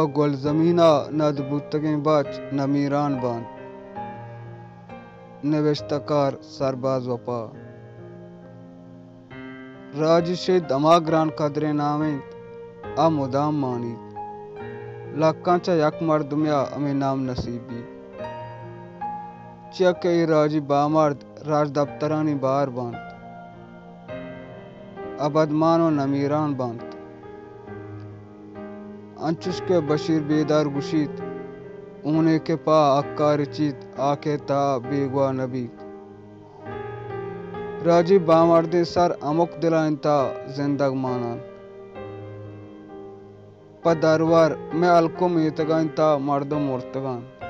گلزمین ءَ ند بوتگیں بچ نمیران بنت۔ نبشتہ کار سرباز وپا۔ راجی شھید ھما گران قدریں نام اِنت، آ مدام مانیت۔ لکاں چہ یک مردمے ءَ ھمے نام نصیب بیت۔ چیا کہ اے راجی بامرد راجدپترانی بھر بنت، ابدمان ءُ نمیران بنت۔ انچش کہ بشیر بیدار گوشیت، ھونے کہ پہ حق ءَ رچیت، آ کہ تہا بیگواہ نہ بیت۔ راجی بامردیں سر ھمک دلانی تہا زندگ مان اَنت۔ پہ درور مئے ھلک ءُ میتگانی تہا مردم مرتگ اَنت۔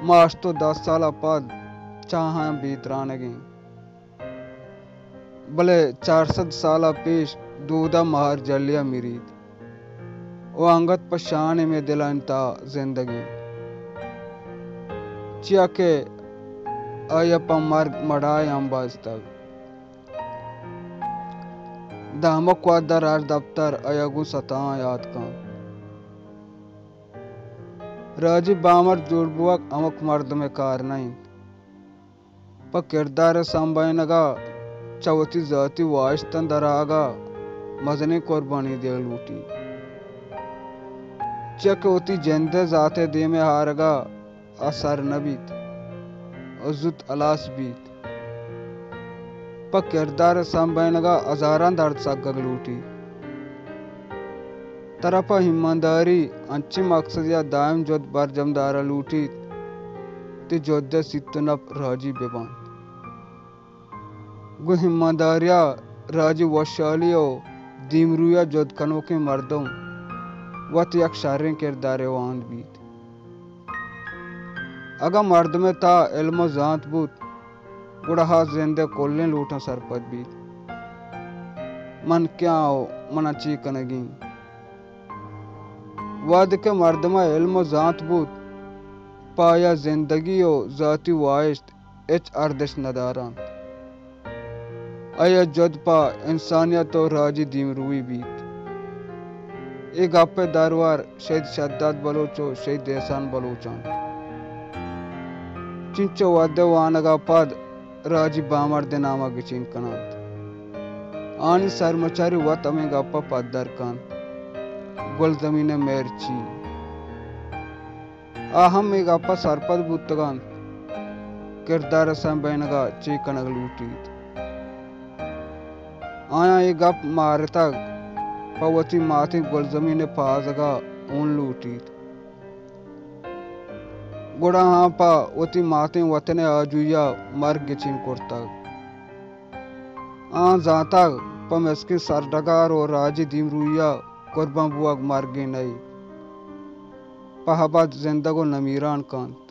ما ھشت ءُ دہ سال ءَ پد چہ آھاں بے ترانگ ایں۔ بلے چار سد سال ءَ پیش دود ءَ مھر جلی ءَ مریت ءُ انگت پہ شان ءَ مئے دلانی تہا زندگ اِنت۔ چیا کہ آئی ءَ پہ مرگ مڑاہ ءِ امب ءَ استگ۔ داں ھمک وھد ءَ راجدپتر آئی ءَ گوں ستاھاں یات کنت۔ راجی بامرد جوڑ بوگ ھمک مردم ءِ کار نہ اِنت۔ پہ کردار ءِ سمبھینگ ءَ چہ وتی ذاتی واھشتاں در آھگ ءَ مزنیں قربانی دیگ لوٹیت۔ چیا کہ وتی جند ءِ ذات ءِ دیم ءَ آرگ ءَ آ سر نہ بیت ءُ زوت ھلاس بیت۔ پہ کردار ءِ سمبھینگ ءَ ھزاراں درد سگگ لوٹیت۔ ترا پہ ایمانداری انچیں مقصدے ءَ دائم جھد برجم دارگ لوٹیت، تئی جھد ءِ سیت ءُ نپ راجی بہ بنت۔ گوں ایمانداری ءَ راجی وشھالی ءُ دیمروئی ءَ جھد کنوکیں مردم وت یک شریں کردارے وانگ بیت۔ اگاں مردم ءِ تہا علم ءُ زانت بوت، گڑا آ زند ءِ کلیں لوٹاں سرپد بیت۔ من کیا آں ءُ من ءَ چے کنگی اِنت؟ وھدے کہ مردم ءَ علم ءُ زانت بوت، پہ آئی ءَ زندگی ءُ ذاتی واھشت ھچ ارزشت نہ دار اَنت۔ آئی ءِ جھد پہ انسانیت ءُ راجی دیمروئی بیت۔ اے گپ ءِ درور شھید شداد بلوچ ءُ شھید احسان بلوچ اَنت۔ چنچو وھد ءِ وانگ ءَ پد راجی بامرد ءِ نام ءَ گچین کن اَنت۔ آھانی سرمچاری وت ھمے گپ ءَ پدر کنت، گلزمین ءِ مھر چی؟ آ ھم اے گپ ءَ سرپد بوتگ اَنت، کردار ءِ سمبھینگ ءَ چے کنگ لوٹیت۔ آیاں اے گپ مارتگ، پہ وتی ماتیں گلزمین ءِ پھازگ ءَ ھون لوٹیت۔ گڑا آھاں پہ وتی ماتیں وتن ءِ آجوئی ءَ مرگ گچین کرتگ۔ آھاں زانتگ، پہ مسکیں سرڈگار ءُ راجی دیمروئی ءَ قربان بوگ مرگے نہ اِنت، پہ ابد زندگ ءُ نمیران کنت۔